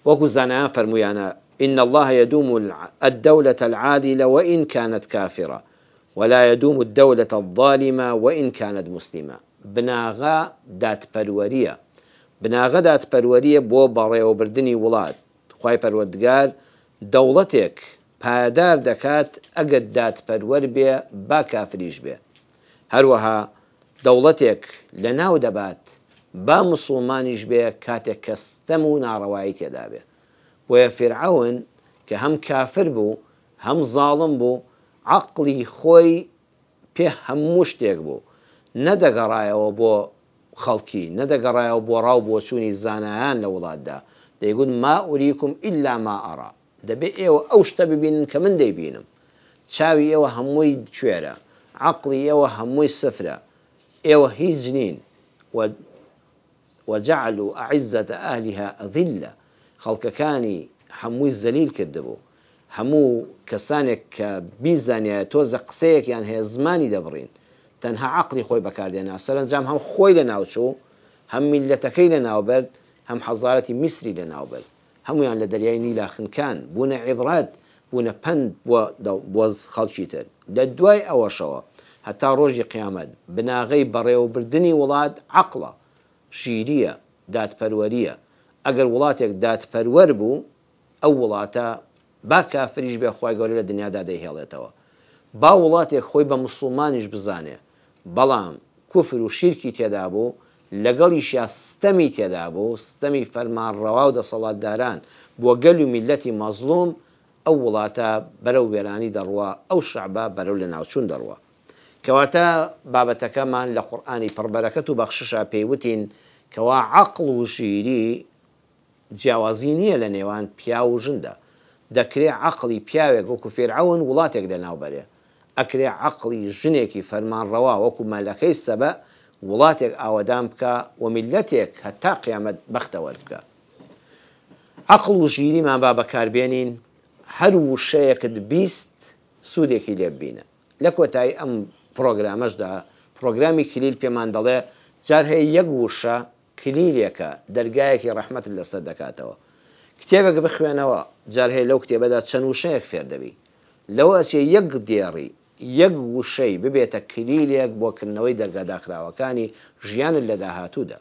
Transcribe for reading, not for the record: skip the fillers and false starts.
وەکو زانایان فەرموویانە، ان اللە یدوم الدولە العادلە وان کانت کافرە ولا یدوم الدولە الظالمە وان کانت مسلمە، بناغە دادپەروەریە، بناغە دادپەروەریە بۆ بەڕێوەبردنی وڵات، خوای پەروەردگار دەوڵەتێک پایەدار دەکات ئەگەر دادپەروەر بێ با کافریش بێ، هەروەها دەوڵەتێک لەناو دەبات با موسوڵمانیش بێ کاتێک کە ستەم و ناڕەوایی تێدا بێ. بۆیە فیرعەون کە هەم کافر بوو هەم زاڵم بوو عەقڵی خۆی پێ هەموو شتێک بوو نەدەگەڕایەوە بۆ خەڵکی نەدەگەڕایەوە بۆ ڕاو بۆچوونی زانایان لە وڵاتدا دەیگوت ما اریکم الا ما ارا دەبێ ئێوە ئەو شتە ببینن کە من دەیبینم. چاوی ئێوە هەمووی کوێرە، عەقڵی ئێوە هەمووی سفرە، ئێوە هیچ نین و وجعلوا اعزە اهلها اذلە خەڵکەکانی هەمووی زەلیل کردبوو. هەموو کەسانێک کە بیزانیایە تۆزە قسەیەکیان هەیە زمانی دەبڕین. تەنها عەقڵی خۆی بەکاردێنا. سەرەنجام هەم خۆی لەناوچوو، هەم میللەتەکەی لەناوبرد، هەم حەزارەتی میسری لەناوبرد. هەموویان لە دەریای نیلا خنکان، بوونە عیبرەت، بوونە پەند بۆ بۆ خەڵکی تر. لە دوای ئەوەشەوە هەتا ڕۆژی قیامەت بناغەی بەڕێوەبردنی وڵات عەقڵە، ژیرییە، دادپەروەرییە. ئەگەر وڵاتێک دادپەروەر بوو، ئەو وڵاتە با کافریش بێ خوای گەورە لە دنیادا دەیهێڵێتەوە. با وڵاتێک خۆی بە موسڵمانیش بزانێ بەڵام کوفر و شیرکی تێدا بوو، لەگەڵیشیا ستەمی تێدا بوو، ستەمی فەرمانڕەوا و دەسەڵاتداران بۆ گەل و میللەتی مەزڵوم، ئەو وڵاتە بەرەو وێرانی دەڕوا، ئەو شەعبە بەرەو لەناوچوون دەڕوا. کەواتە بابەتەکەمان لە قورئانی پڕ بەرەکەت و بەخششا پێی وتین کەوا عەقڵ و ژیری جیاوازی نییە لە نێوان پیاو و ژندا. دەکرێ عەقڵی پیاوێک وەکو فیرعەون وڵاتێک لەناو بەرێ. ئەکرێ عەقڵی ژنێکی فەرمانڕەوا وەکو مەلەکەی سەبەء وڵاتێک ئاوەدان بکا و میللەتێک هەتا قیامەت بەختەوەر بکا. عەقڵ و ژیریمان با بەکار بێنین، هەر وشەیەکت 20 سوودێکی لێ ببینە. لە کۆتایی ئەم پڕۆگرامەشدا پڕۆگرامی کلیل پێمان دەڵێ جار هەیە یەک وشە کلیلێکە دەرگایەکی ڕەحمەتت لەسەر دەکاتەوە. کتێبێک بخوێنەوە، جار هەیە لەو کتێبەدا چەند وشەیەک فێر دەبی. لەوە ئەچێ یەک دێڕی، یەک وشەی ببێتە کلیلێک بۆ کردنەوەی دەرگا داخراوەکانی ژیانت لە داهاتوودا.